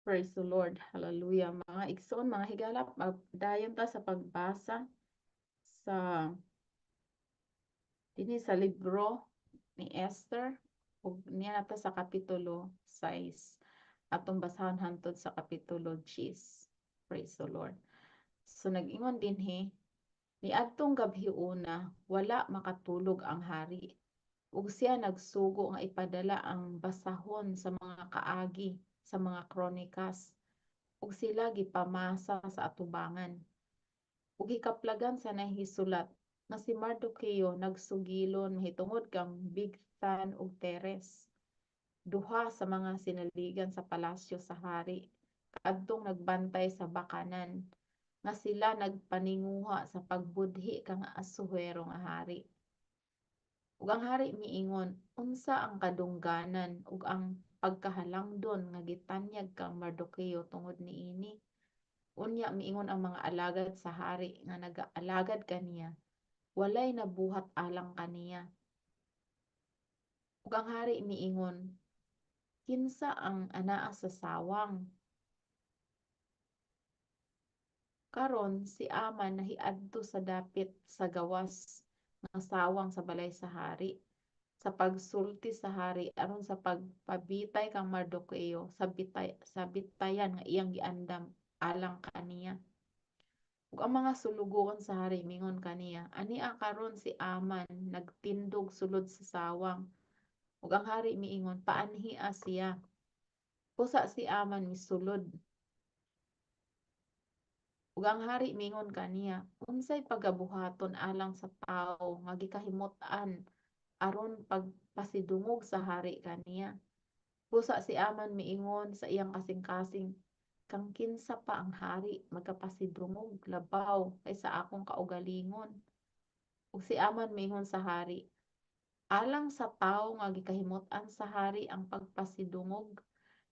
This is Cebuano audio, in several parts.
Praise the Lord. Hallelujah. Mga igsoon, mga higala, magdayon ta sa pagbasa sa dinhi sa libro ni Esther ug niya na ta sa kapitulo 6. Atong basahon hantod sa kapitulo 10. Praise the Lord. So nag-ingon dinhi, niadtong gabhiona, wala makatulog ang hari. Ug siya nagsugo nga ipadala ang basahon sa mga kaagi sa mga kronikas ug sila gipamasa sa atubangan. Ug gikaplagan sa nahisulat nga si Mardoqueo nagsugilon mahitungod kang Bigthan ug Teres, duha sa mga sinaligan sa palasyo sa hari, kadtong nagbantay sa bakanan, nga sila nagpaninguha sa pagbudhi kang Asuero nga hari. Ug ang hari miingon, "Unsa ang kadungganan ug ang pagkahalangdon nga gitanyag kang Mardoqueo tungod niini?" Unya miingon ang mga alagad sa hari nga nagaalagad kaniya, "Walay nabuhat alang kaniya." Ug ang hari miingon, "Kinsa ang anaa sa sawang?" Karon si Aman nahiadto sa dapit sa gawas nga sawang sa balay sa hari sa pagsulti sa hari aron sa pagpabitay kang Mardoqueo sa bitayan nga iyang giandam alang kaniya. Ug ang mga sulugoon sa hari mingon kaniya, "Ania karon si Aman nagtindog sulod sa sawang." Ug ang hari miingon, "Paanhia siya." Busa si Aman misulod. Ug ang hari miingon kaniya, "Unsay pagabuhaton alang sa tawo nga gikahimut-an aron pagpasidungog sa hari kaniya?" Busa si Aman miingon sa iyang kasing-kasing, "Kang kinsa pa ang hari magapasidungog labaw kaysa akong kaugalingon?" Ug si Aman miingon sa hari, "Alang sa tawo nga gikahimut-an sa hari ang pagpasidungog,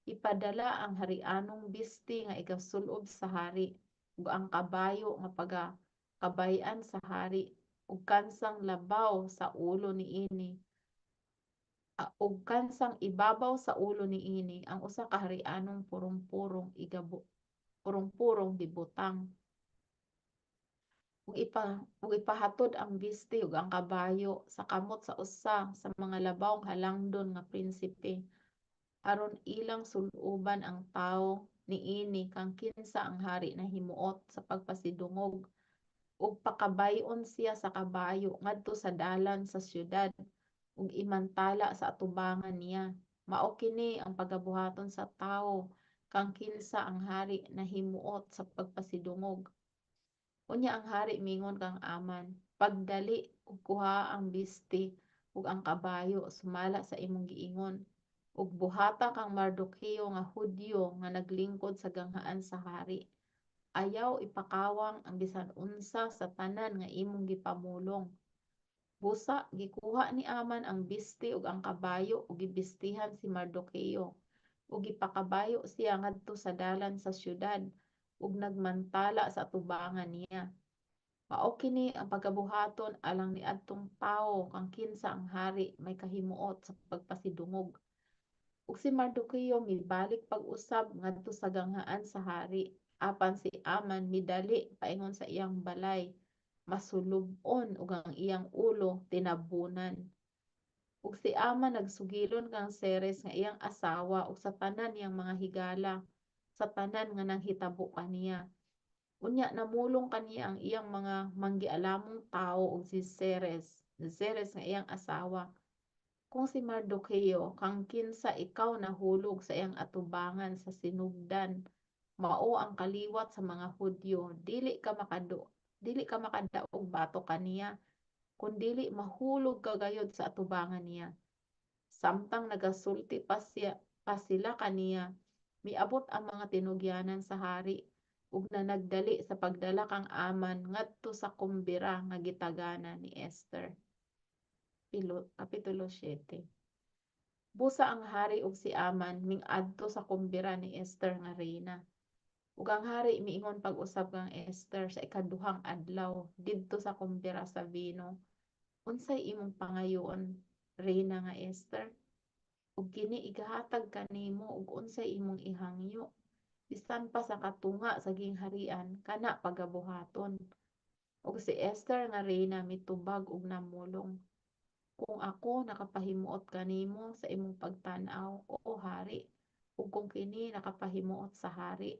ipadala ang harianong bisti nga igasul-ob sa hari ug ang kabayo nga pagakabay-an sa hari ug kansang labaw sa ulo niini ug kansang ibabaw sa ulo niini ang usa ka harianong purong-purong igabo purong-purong gibutang. Ug ipahatod ang bisti ug ang kabayo sa kamot sa usa sa mga labawng halangdon nga prinsipe aron ilang sul-oban ang tawo niini kang kinsa ang hari nahimuot sa pagpasidungog, ug pakabay-on siya sa kabayo ngadto sa dalan sa syudad ug imantala sa atubangan niya. Mao kini ang pagabuhaton sa tawo kang kinsa ang hari nahimuot sa pagpasidungog." Unya ang hari mingon kang Aman, "Pagdali ug kuha ang bisti ug ang kabayo sumala sa imong giingon, ug buhata kang Mardoqueo nga Hudyo nga naglingkod sa ganghaan sa hari. Ayaw ipakawang ang bisan unsa sa tanan nga imong gipamulong." Busa gikuha ni Aman ang bisti ug ang kabayo ug gibistihan si Mardoqueo ug gipakabayo siya ngadto sa dalan sa syudad ug nagmantala sa atubangan niya. Mao kini ang pagabuhaton alang niadtong tawo kang kinsa ang hari may kahimuot sa pagpasidungog. Ug si Mardoqueo mibalik pag-usab ngadto sa ganghaan sa hari, apan si Aman midali paingon sa iyang balay, masulub-on ug ang iyang ulo tinabunan. Ug si Aman nagsugilon kang Zeres nga iyang asawa ug sa tanan niyang mga higala sa tanan nga nanghitabo kaniya. Unya namulong kaniya ang iyang mga manggialamong tawo ug si Zeres nga iyang asawa, "Kung si Mardoqueo kang kinsa ikaw nahulog sa iyang atubangan sa sinugdan mao ang kaliwat sa mga Hudyo, dili ka makadaog batok kaniya, kun dili mahulog ka gayod sa atubangan niya." Samtang nagasulti pa sila kaniya, miabot ang mga tinugyanan sa hari ug nanagdali sa pagdala kang Aman ngadto sa kumbira nga gitagana ni Esther. Kapitulo 7. Busa ang hari ug si Aman mingadto sa kumbira ni Esther nga reyna. Ug ang hari miingon pag-usab kang Esther sa ikaduhang adlaw didto sa kumbira sa vino, "Unsay imong pangayoon, reyna nga Esther? Ug kini igahatag kanimo. Ug unsay imong ihangyo? Bisan pa sa katunga sa gingharian, kana pagabuhaton. Ug si Esther nga reyna mitubag ug namulong, "Kung ako nakapahimuot kanimo sa imong pagtan-aw, o hari, ug kung kini nakapahimuot sa hari,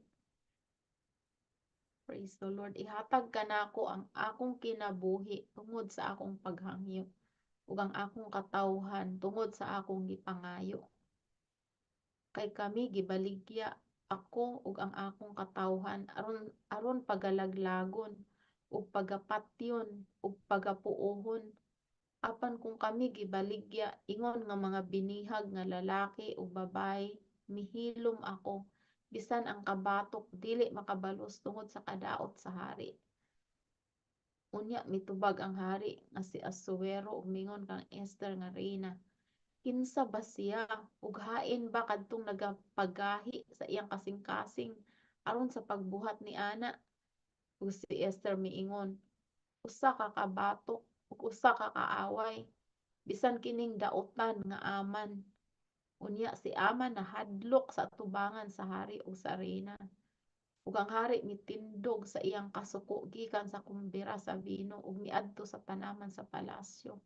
praise the Lord, ihatag kanako ang akong kinabuhi tungod sa akong paghangyo ug ang akong katawhan tungod sa akong gipangayo. Kay kami gibaligya, ako ug ang akong katawhan, aron pagalaglagon ug pagapatyon ug pagapuohon. Apan kung kami gibaligya ingon nga mga binihag nga lalaki ug babaye, mihilom ako, bisan ang kabatok dili makabalos tungod sa kadaot sa hari." Unya mitubag ang hari nga si Asuero ug miingon kang Esther nga reyna, "Kinsa ba siya ug hain ba kadtong nagapagahi sa iyang kasing-kasing aron sa pagbuhat niana?" Ug si Esther miingon, "Usa ka kabatok ug usa ka kaaway, bisan kining dautan nga Aman." Unya si Aman nahadlok sa atubangan sa hari ug sa reyna. Ug ang hari mitindog sa iyang kasuko gikan sa kumbira sa bino ug miadto sa tanaman sa palasyo.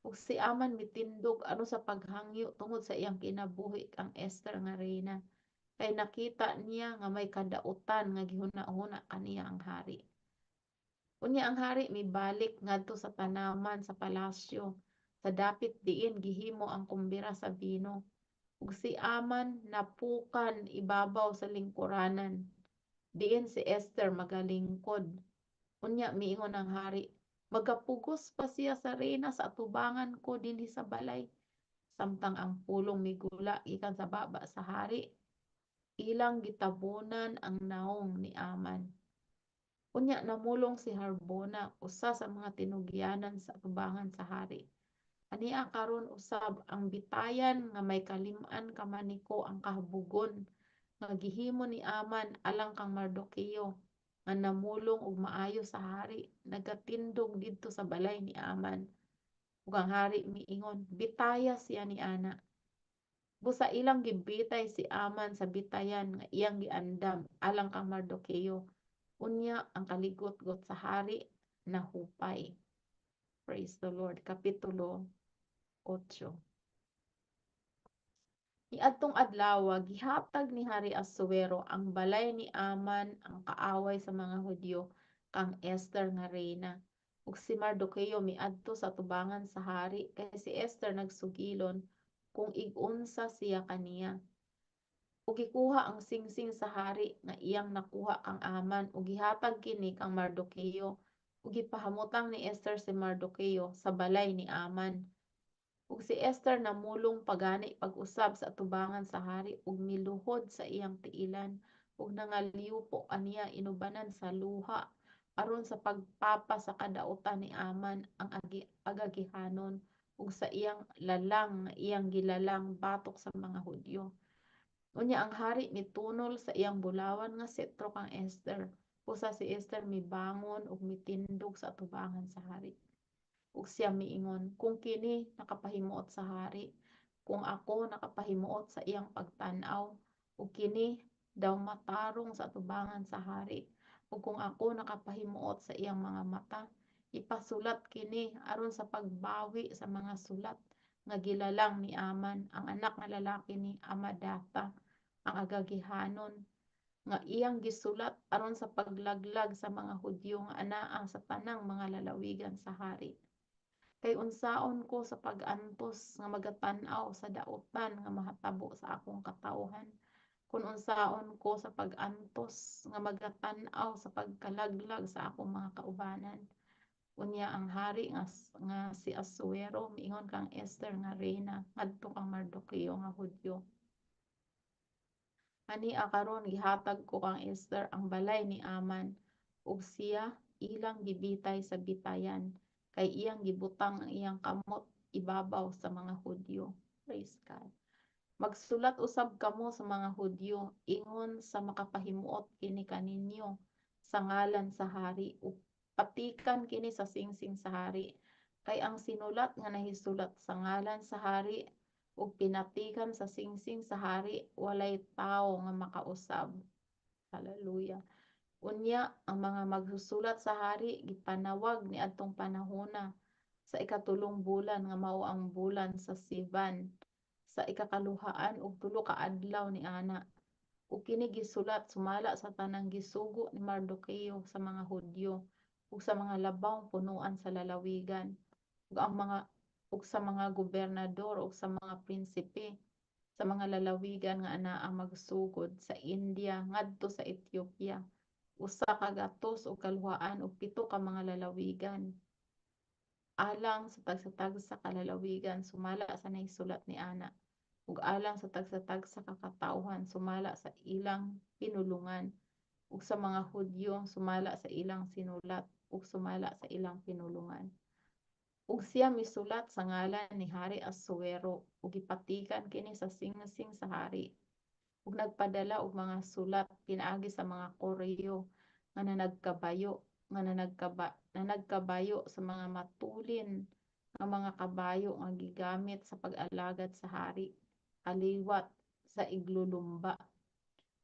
Ug si Aman mitindog aron sa paghangyo tungod sa iyang kinabuhi kang Esther nga reyna, kay nakita niya nga may kadautan nga gihuna-huna kaniya ang hari. Unya ang hari mibalik ngadto sa tanaman sa palasyo sa dapit diin gihimo ang kumbira sa bino. Ug si Aman napukan ibabaw sa lingkuranan diin si Esther magalingkod. Unya miingon ang hari, "Magapugos pa siya sa reyna sa atubangan ko dinhi sa balay?" Samtang ang pulong migula gikan sa baba sa hari, ilang gitabonan ang nawong ni Aman. Unya namulong si Harbona, usa sa mga tinugyanan sa atubangan sa hari, "Ania karon usab ang bitayan nga may kalim-an kamaniko ang kahabogon nga gihimo ni Aman alang kang Mardoqueo nga namulong og maayo sa hari nagatindog didto sa balay ni Aman." Ug ang hari miingon, "Bitaya siya niana." Busa ilang gibitay si Aman sa bitayan nga iyang giandam alang kang Mardoqueo. Unya ang kaligotgot sa hari nahupay. Praise the Lord. Kapitulo 8. Niadtong adlaw, gihatag ni Hari Asuero ang balay ni Aman, ang kaaway sa mga Hudyo, kang Esther nga reyna. Ug si Mardoqueo miadto sa atubangan sa hari kay si Esther nagsugilon kung ig-unsa siya kaniya. Ug gikuha ang singsing sa hari nga iyang nakuha kang Aman ug gihatag kini kang Mardoqueo, ug gipahamutang ni Esther si Mardoqueo sa balay ni Aman. Ug si Esther namulong pagani pag-usab sa atubangan sa hari ug miluhod sa iyang tiilan ug nangalyupo kaniya inubanan sa luha aron sa pagpapa sa kadautan ni Aman ang Agagihanon ug sa iyang lalang nga iyang gilalang batok sa mga Hudyo. Unya ang hari mitunol sa iyang bulawan nga setro kang Esther. Usa si Esther mibangon ug mitindog sa atubangan sa hari. Ug siya miingon, "Kung kini nakapahimuot sa hari, kung ako nakapahimuot sa iyang pagtan-aw, ug kini daw matarong sa atubangan sa hari, ug kung ako nakapahimuot sa iyang mga mata, ipasulat kini aron sa pagbawi sa mga sulat nga gilalang ni Aman, ang anak nga lalaki ni Amadata, ang Agagihanon, nga iyang gisulat aron sa paglaglag sa mga Hudyo nga anaa sa tanang mga lalawigan sa hari. Kay unsaon ko sa pag-antos nga magatan-aw sa dautan nga mahatabo sa akong katawhan, kun unsaon ko sa pag-antos nga magatan-aw sa pagkalaglag sa akong mga kaubanan?" Unya ang hari nga si Asuero miingon kang Esther nga reyna ngadto kang Mardoqueo nga Hudyo, "Ania karon gihatag ko kang Esther ang balay ni Aman, ug siya ilang gibitay sa bitayan, kay iyang gibutang ang iyang kamot ibabaw sa mga Hudyo." Praise God. Magsulat usab kamo sa mga Hudyo ingon sa makapahimuot kini kaninyo sa ngalan sa hari ug patikan kini sa singsing sa hari, kay ang sinulat nga nahisulat sa ngalan sa hari ug pinatikan sa singsing sa hari walay tawo nga makausab. Hallelujah. Unya ang mga magsusulat sa hari gipanawag niadtong panahona sa ikatulong bulan, nga mao ang bulan sa Sivan, sa ikakaluhaan og tulo ka adlaw niana. Ug kini gisulat sumala sa tanang gisugo ni Mardoqueo sa mga Hudyo ug sa mga labawng punuan sa lalawigan ug sa mga gobernador ug sa mga prinsipe sa mga lalawigan nga anaa magsugod sa India ngadto sa Ethiopia, 197 ka mga lalawigan, alang sa tagsa-tagsa ka lalawigan sumala sa nahisulat niana, ug alang sa tagsa-tagsa ka katawhan sumala sa ilang pinulongan, ug sa mga Hudyo sumala sa ilang sinulat ug sumala sa ilang pinulongan. Ug siya misulat sa ngalan ni Hari Asuero ug gipatikan kini sa singsing sa hari, ug nagpadala og mga sulat pinaagi sa mga koreo nga nanagkabayo sa mga matulin nga mga kabayo nga gigamit sa pag-alagad sa hari, kaliwat sa iglulumba.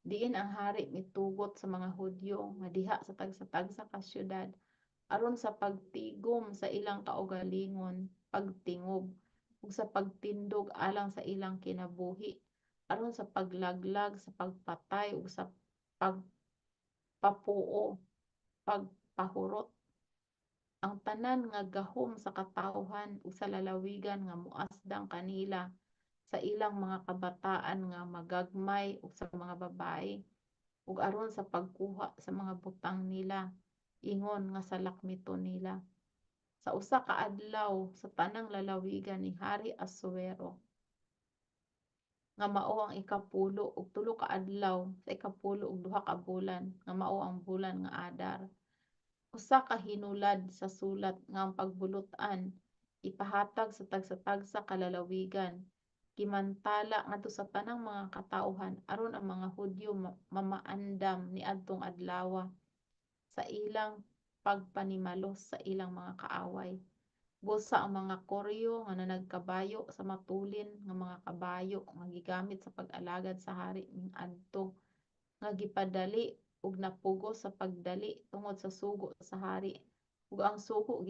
Diin ang hari mitugot sa mga Hudyo nga diha sa tagsa-tagsa ka syudad aron sa pagtigom sa ilang kaugalingon pagtingob ug sa pagtindog alang sa ilang kinabuhi, aron sa paglaglag, sa pagpatay ug sa pagpapuo, pagpahurot ang tanan nga gahom sa katawhan ug sa lalawigan nga moasdang kanila sa ilang mga kabataan nga magagmay ug sa mga babaye, ug aron sa pagkuha sa mga butang nila ingon nga salakmiton nila. Sa usa ka adlaw sa tanang lalawigan ni Hari Asuero, nga mao ang ika-13 ka adlaw sa ika-12 ka bulan, nga mao ang bulan nga Adar, usa ka hinulad sa sulat nga ang pagbulot-an ipahatag sa tagsa-tagsa ka lalawigan gimantala ngadto sa tanang mga katawhan aron ang mga Hudyo mamaandam niadtong adlawa sa ilang pagpanimalos sa ilang mga kaaway. Busa ang mga koreo nga nanagkabayo sa matulin nga mga kabayo nga gigamit sa pag-alagad sa hari miadto nga gipadali ug napugos sa pagdali tungod sa sugo sa hari, ug ang sugo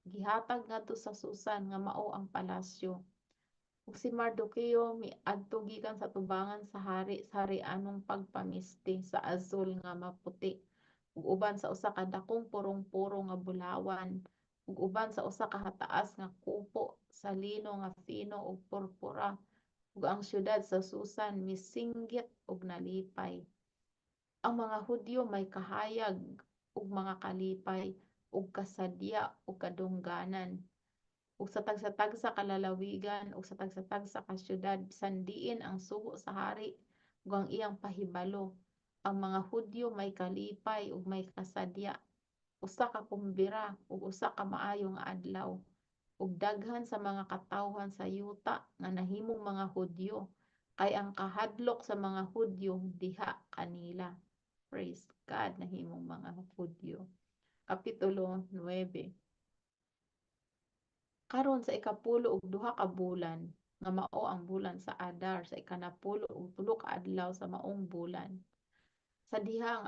gihatag ngadto sa Susan, nga mao ang palasyo. Ug si Mardoqueo miadto gikan sa tubangan sa hari sa harianong pagpamisti sa azul nga maputi, ug uban sa usa ka dakong purong-puro nga bulawan, ug uban sa usa ka hataas nga kupo sa lino nga fino ug purpura, ug ang syudad sa Susan misinggit ug nalipay. Ang mga Hudyo may kahayag ug mga kalipay ug kasadya ug kadungganan. Ug sa tagsa-tagsa ka lalawigan ug sa tagsa-tagsa ka syudad bisan diin ang sugo sa hari ug ang iyang pahibalo, ang mga Hudyo may kalipay ug may kasadya, usa ka kumbira ug usa ka maayo nga adlaw. Ug daghan sa mga katawhan sa yuta nga nahimong mga Hudyo, kay ang kahadlok sa mga Hudyo diha kanila. Praise God, nahimong mga Hudyo. Kapitulo 9. Karon sa ika-12 ka bulan, nga mao ang bulan sa Adar, sa ika-13 ka adlaw sa maong bulan, sa diha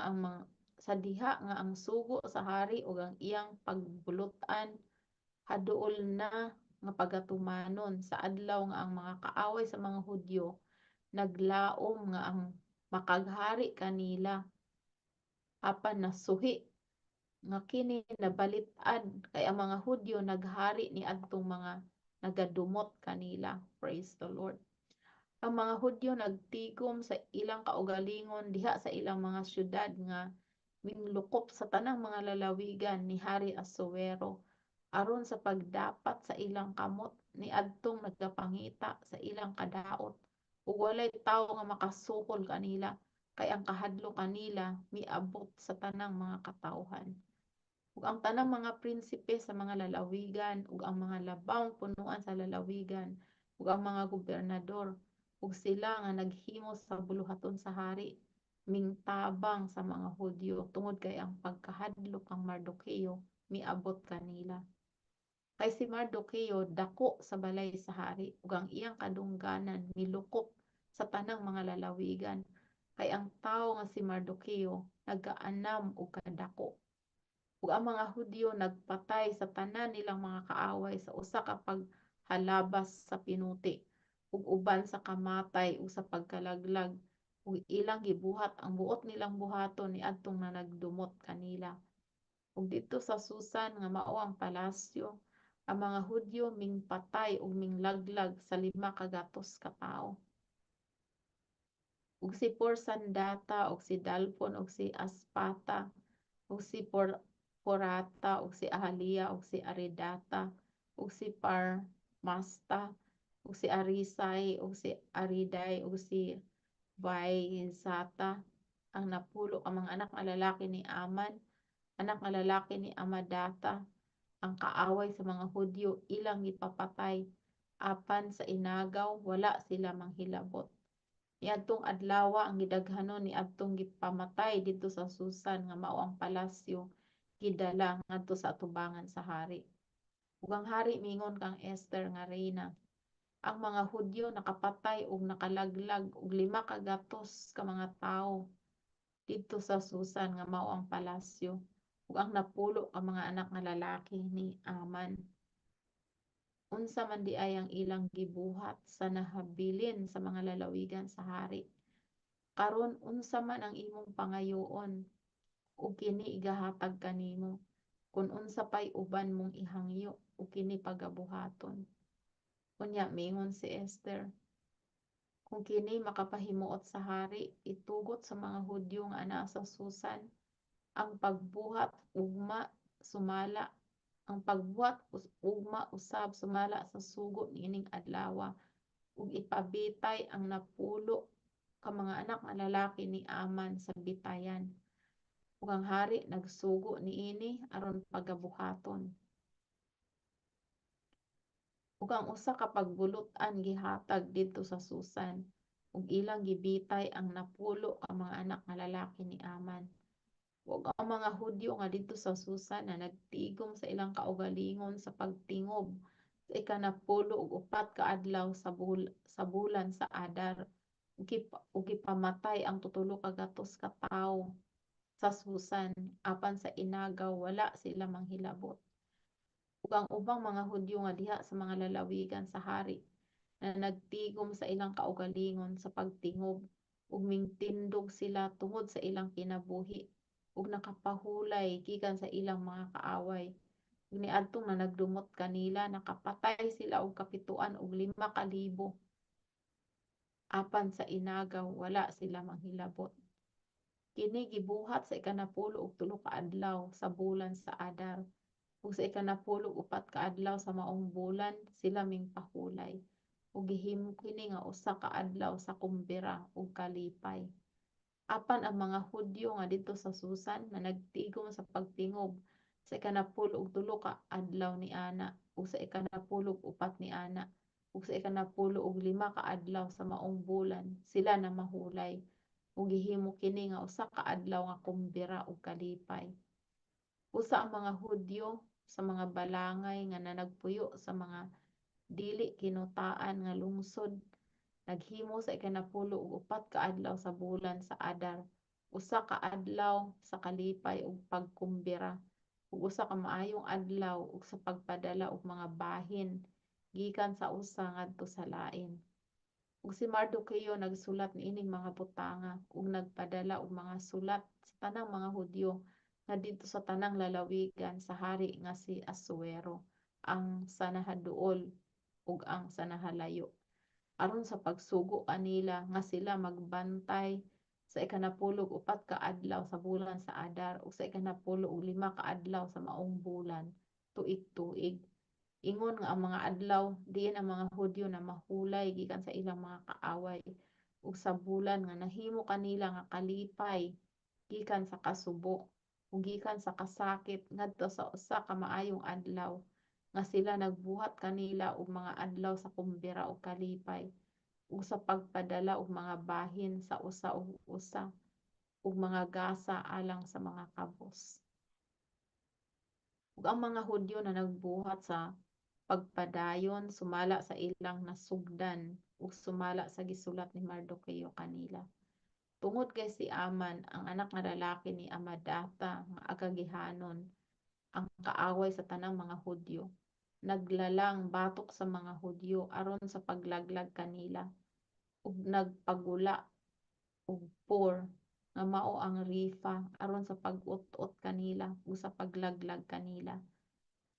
nga ang sugo sa hari ug ang iyang pagbulot-an haduol na nga pagatumanon, sa adlaw nga ang mga kaaway sa mga Hudyo naglaom nga ang makaghari kanila, apan nasuhi nga kini nabalit-ad, kay ang mga Hudyo naghari niadtong mga nagadumot kanila. Praise the Lord. Ang mga Hudyo nagtigom sa ilang kaugalingon diha sa ilang mga syudad nga minglukop sa tanang mga lalawigan ni Hari Asuero, aron sa pagdapat sa ilang kamot niadtong nagapangita sa ilang kadaot, ug walay tawo nga makasukol kanila, kay ang kahadlok kanila miabot sa tanang mga katawhan. Ug ang tanang mga prinsipe sa mga lalawigan ug ang mga labawng punuan sa lalawigan ug ang mga gobernador ug sila nga naghimo sa buluhaton sa hari mingtabang sa mga Hudyo tungod kay ang pagkahadlok kang Mardoqueo miabot kanila. Kay si Mardoqueo dako sa balay sa hari, ug ang iyang kadungganan milukop sa tanang mga lalawigan. Kay ang tawo nga si Mardoqueo nagaanam og kadako. Ug ang mga Hudyo nagpatay sa tanan nilang mga kaaway sa usa ka paghalabas sa pinuti ug uban sa kamatay ug sa pagkalaglag, ug ilang gibuhat ang buot nilang buhaton niadtong nanagdumot kanila. Ug didto sa Susan, nga mao ang palasyo, ang mga Hudyo mingpatay ug minglaglag sa 500 ka tawo. Ug si Porsandata ug si Dalfon ug si Aspata ug si Porata ug si Ahalia ug si Aridata ug si Parmasta ug si Arisai ug si Ariday ug si Vaizata, ang 10 ka mga anak nga lalaki ni Aman, anak nga lalaki ni Amadata, ang kaaway sa mga Hudyo, ilang gipapatay, apan sa inagaw wala sila manghilabot. Niadtong adlawa ang gidaghanon niadtong gipamatay didto sa Susan, nga mao ang palasyo, gidala ngadto sa atubangan sa hari. Ug ang hari miingon kang Esther nga reyna, "Ang mga Hudyo nakapatay ug nakalaglag og 500 ka mga tawo didto sa Susan, nga mao ang palasyo, ug ang 10 ka mga anak nga lalaki ni Aman. Unsa man diay ang ilang gibuhat sa nahabilin sa mga lalawigan sa hari? Karon unsa man ang imong pangayoon, ug kini igahatag kanimo, kon unsa pay uban mong ihangyo, ug kini pagabuhaton." Unya miingon si Esther, "Kung kini makapahimuot sa hari, itugot sa mga Hudyo nga anaa sa Susan ang pagbuhat ugma sumala ang pagbuhat ugma usab sumala sa sugo niining adlawa, ug ipabitay ang 10 ka mga anak nga lalaki ni Aman sa bitayan." Ug ang hari nagsugo niini aron pagabuhaton. Ug ang usa ka pagbulot-an gihatag didto sa Susan, ug ilang gibitay ang 10 ka mga anak nga lalaki ni Aman. Ug ang mga Hudyo nga didto sa Susan na nagtigom sa ilang kaugalingon sa pagtingob sa ika-14 ka adlaw sa bulan sa Adar, ug gipamatay ang 300 ka tawo sa Susan, apan sa inagaw wala sila manghilabot. Ug ang ubang mga Hudyo nga diha sa mga lalawigan sa hari na nagtigom sa ilang kaugalingon sa pagtingob, ug mingtindog sila tungod sa ilang kinabuhi ug nakapahulay gikan sa ilang mga kaaway, ug niadtong nanagdumot kanila nakapatay sila og 705, apan sa inagaw wala sila manghilabot. Kini gibuhat sa ika-13 ka adlaw sa bulan sa Adar, ug sa ika-14 ka adlaw sa maong bulan sila mingpahulay, ug gihimo kini nga usa ka adlaw sa kumbira ug kalipay. Apan ang mga Hudyo nga didto sa Susan na nagtigom sa pagtingob sa ika-13 ka adlaw niana ug sa ika-14 niana ug sa ika-15 ka adlaw sa maong bulan sila namahulay, ug gihimo kini nga usa ka adlaw nga kumbira ug kalipay. Usa ang mga Hudyo sa mga balangay nga nanagpuyo sa mga dili kinutaan nga lungsod naghimo sa ika-14 ka adlaw sa bulan sa Adar usa ka adlaw sa kalipay ug pagkumbira ug usa ka maayong adlaw ug sa pagpadala og mga bahin gikan sa usa ngadto sa lain. Ug si Mardoqueo nagsulat niining mga butanga ug nagpadala og mga sulat sa tanang mga Hudyo nga didto sa tanang lalawigan sa hari nga si Asuero, ang sa nahaduol ug ang sa nahalayo, aron sa pagsugo kanila nga sila magbantay sa ika-14 ka adlaw sa bulan sa Adar ug sa ika-15 ka adlaw sa maong bulan tuig-tuig, ingon nga ang mga adlaw diin ang mga Hudyo na mahulay gikan sa ilang mga kaaway ug sa bulan nga nahimo kanila nga kalipay gikan sa kasubo ug gikan sa kasakit ngadto sa usa ka maayong adlaw nga sila nagbuhat kanila og mga adlaw sa kumbira ug kalipay ug sa pagpadala og mga bahin sa usa ug usa ug mga gasa alang sa mga kabos. Ug ang mga Hudyo na nagbuhat sa pagpadayon sumala sa ilang nasugdan ug sumala sa gisulat ni Mardoqueo kanila. Tungod kay si Aman, ang anak nga lalaki ni Amadatha nga Agagihanon, ang kaaway sa tanang mga Hudyo, naglalang batok sa mga Hudyo aron sa paglaglag kanila, ug nagpagula og Pur, nga mao ang Rifa, aron sa pag-ut-ot kanila ug sa paglaglag kanila.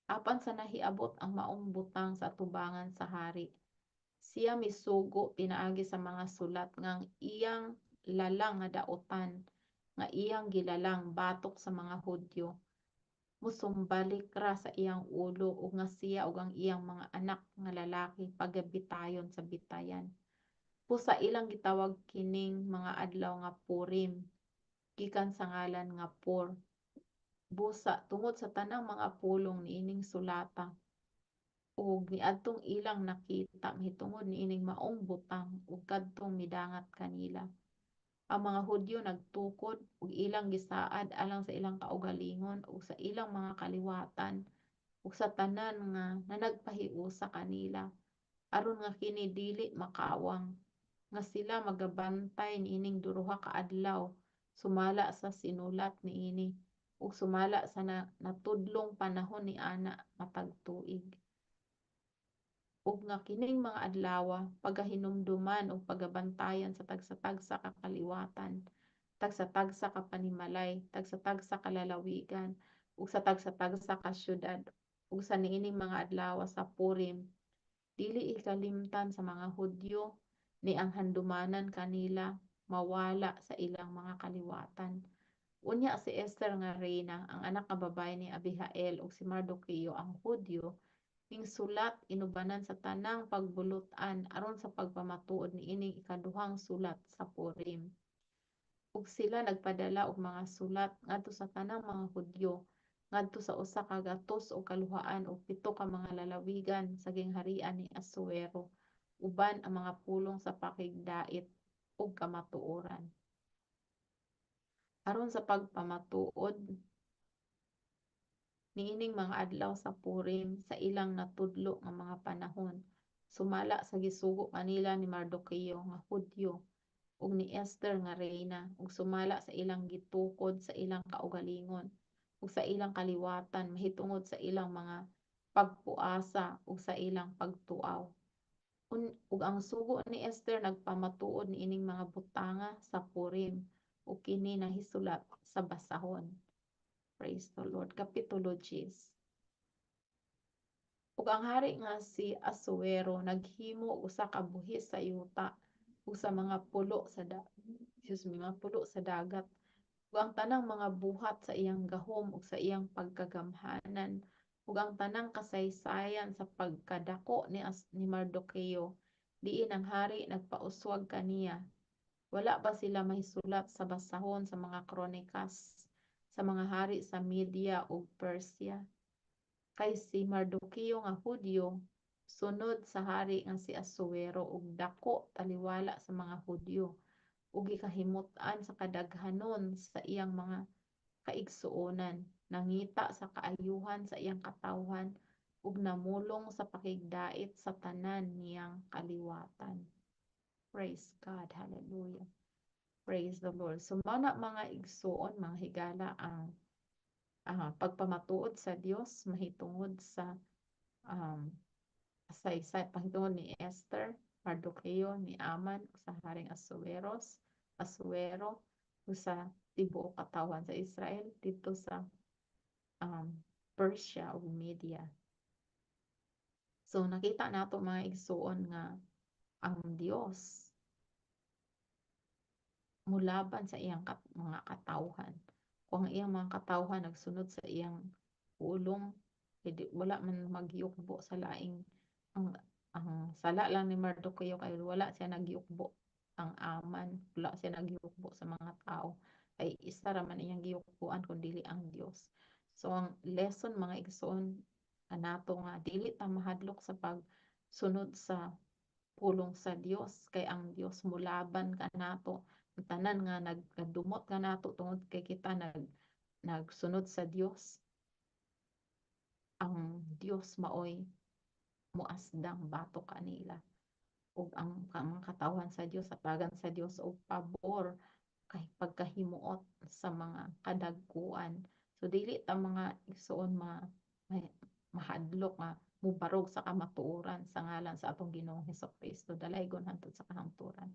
Apan sa nahiabot ang maong butang sa atubangan sa hari, siya misugo pinaagi sa mga sulat nga ang iyang lalang nga daotan nga iyang gilalang batok sa mga Hudyo musumbalik ra sa iyang ulo, ug nga siya ug ang iyang mga anak nga lalaki pagabitayon sa bitayan. Busa ilang gitawag kining mga adlaw nga Purim, gikan sa ngalan nga Pur. Busa tungod sa tanang mga pulong niining sulata ug niadtong ilang nakita mahitungod niining maong butang ug kadtong midangat kanila, ang mga Hudyo nagtukod ug ilang gisaad alang sa ilang kaugalingon ug sa ilang mga kaliwatan ug sa tanan nga nanagpahiusa kanila, aron nga kini dili makawang, nga sila magabantay niining duha ka adlaw sumala sa sinulat niini ug sumala sa natudlong panahon niana matag tuig, ug nga kining mga adlawa pagahinumduman ug pagabantayan sa tagsa-tagsa ka kaliwatan, tagsa-tagsa ka panimalay, tagsa-tagsa ka lalawigan, ug sa tagsa-tagsa ka syudad, ug sa niining mga adlaw sa Purim dili ikalimtan sa mga Hudyo ni ang handumanan kanila mawala sa ilang mga kaliwatan. Unya si Esther nga reyna, ang anak nga babaye ni Abihail, ug si Mardoqueo ang Hudyo ning sulat inubanan sa tanang pagbulot-an aron sa pagpamatuod niining ikaduhang sulat sa Purim. Ug sila nagpadala og mga sulat ngadto sa tanang mga Hudyo ngadto sa 197 ka mga lalawigan sa gingharian ni Asuero, uban ang mga pulong sa pakigdait ug kamatuoran, aron sa pagpamatuod niining mga adlaw sa Purim sa ilang natudlo nga mga panahon, sumala sa gisugo kanila ni Mardoqueo nga Hudyo ug ni Esther nga reyna, ug sumala sa ilang gitukod sa ilang kaugalingon ug sa ilang kaliwatan mahitungod sa ilang mga pagpuasa ug sa ilang pagtuaw. Ug ang sugo ni Esther nagpamatuod niining mga butanga sa Purim, ug kini nahisulat sa basahon. Praise the Lord. Kapitulo 10. Ug ang hari nga si Asuero naghimo og usa ka buhis sa yuta ug sa mga pulo sa da excuse me, mga pulo sa dagat, ug ang tanang mga buhat sa iyang gahom ug sa iyang pagkagamhanan ug ang tanang kasaysayan sa pagkadako ni Mardoqueo, diin ang hari nagpauswag kaniya, wala ba sila mahisulat sa basahon sa mga kronikas sa mga hari sa Media ug Persia? Kay si Mardoqueo nga Hudyo sunod sa hari nga si Asuero ug dako taliwala sa mga Hudyo ug gikahimut-an sa kadaghanon sa iyang mga kaigsuonan, nangita sa kaayuhan sa iyang katawhan ug namulong sa pakigdait sa tanan niyang kaliwatan. Praise God. Hallelujah. Praise the Lord. So mao na, mga igsuon, mga higala, ang pagpamatuod sa Dios mahitungod sa saysay mahitungod ni Esther, Mardoqueo, ni Aman, sa Haring Asuero ug sa tibuok katawhan sa Israel didto sa Persia ug Media. So nakita nato, mga igsuon, nga ang Dios mulaban sa iyang mga katawhan. Kung ang iyang mga katawhan nagsunod sa iyang pulong, edi wala man magyukbo sa laing. Ang sala lang ni Mardoqueo kay wala siya nagyukbo ang Aman, wala siya nagyukbo sa mga tao. Ay isa ra man iyang giyukbuan kun dili ang Dios. So ang lesson, mga igsoon, kanato nga dili ta mahadlok sa pagsunod sa pulong sa Dios, kay ang Dios mulaban kanato. Ang tanan nga nagkadumot kanato tungod kay kita nagsunod sa Dios, ang Dios maoy muasdang batok kanila, ug ang mga katawhan sa Dios hatagan sa Dios og pabor. kay pagkahimuot sa mga kadagkuan. So dili ta, mga igsuon, mahadlok nga mubarog sa kamatuoran sa ngalan sa atong Ginoong Hesus-Kristo dalaygon hangtod sa kahangturan.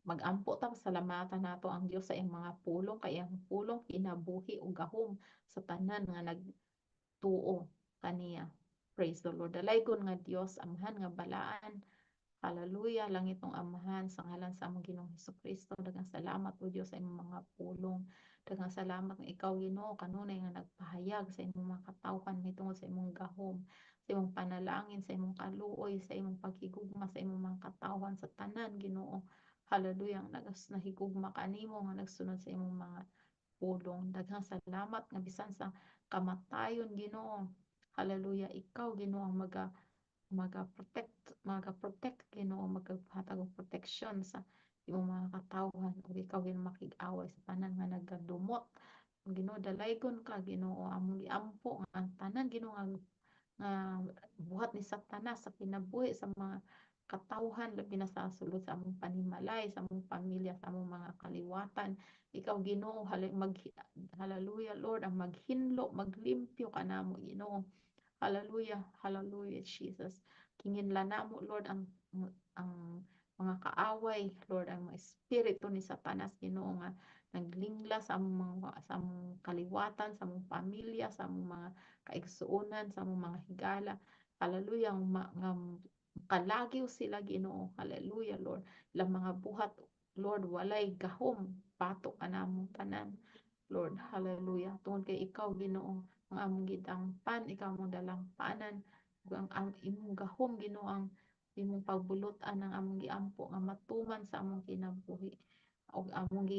Magampo ta, pasalamatan nato ang Dios sa iyang mga pulong, kay ang pulong kinabuhi ug gahom sa tanan nga nagtuo kaniya. Praise the Lord. Dalaygon nga Dios, Amahan nga balaan. Hallelujah, langitnong Amahan, sa ngalan sa among Ginoong Hesus-Kristo, daghang salamat, o Dios, sa imong mga pulong. Daghang salamat nga ikaw, Ginoo, kanunay nga nagpahayag sa imong mga katawhan mahitungod sa imong gahom, sa imong panalangin, sa imong kaluoy, sa imong paghigugma sa imong mga katawhan, sa tanan, Ginoo. Hallelujah, ang nahigugma kanimo nga nagsunod sa imong mga pulong. Daghang salamat nga bisan sa kamatayon, Ginoo. Hallelujah, ikaw, Ginoo, ang maga-protect, Ginoo, magahatag og proteksyon sa imong mga katawhan ug ikaw, Ginoo, makig-away sa tanan nga nagadumot. Ginoo, dalaygon ka, Ginoo. Among giampo nga ang tanan, Ginoo, nga buhat ni Satanas sa kinabuhi sa mga katawhan, labi na sa sulod sa among panimalay, sa among pamilya, sa among mga kaliwatan. Ikaw, Ginoo, hallelujah, Lord, ang maghinlo, maglimpyo kanamo, Ginoo. Hallelujah, hallelujah, Jesus. Kinginla namo, Lord, ang mga kaaway, Lord, ang mga espiritu ni Satanas, Ginoo, nga naglingla sa among kaliwatan, sa among pamilya, sa among mga kaigsuonan, sa among mga higala. Hallelujah, nga kalagyo sila, Ginoo. Hallelujah, Lord. Ilang mga buhat, Lord, walay gahom batok kanamo tanan. Lord, hallelujah. Tungod kay ikaw, Ginoo, ang among gidangpan, ikaw among dalampanan, ug ang imong gahom, Ginoo, ang imong pagbulutan ang among giampo nga matuman sa among kinabuhi. Ug among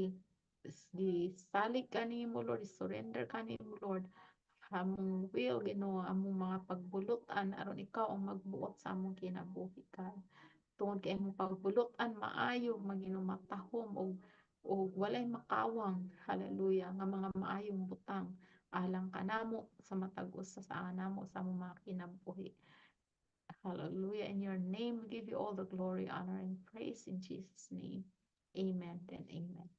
gisalig kanimo, Lord, surrender kanimo, Lord. Among will, Ginoo, among mga pagbulutan aron ikaw ang magbuot sa among kinabuhi ka. Tungod kay imong pagbulutan maayo, Ginoo, matahom ug walay makawang, hallelujah, nga mga maayong butang alang kanamo sa matag usa sa namo sa among mga kinabuhi. Hallelujah. In your name, we give you all the glory, honor, and praise in Jesus' name. Amen and amen.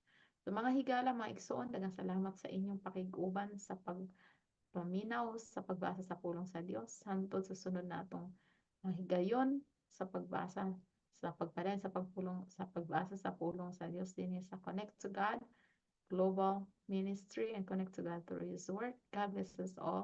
So mga higala, mga igsoon, daghang salamat sa inyong pakig-uban sa pagpaminaw, sa pagbasa sa pulong sa Dios. Hantod sa sunod natong mga higayon sa pagbasa, sa pagpadayon sa pagpulong, sa pagbasa sa pulong sa Dios dinhi sa Connect to God Global Ministry and Connect to God through His Word. God bless us all.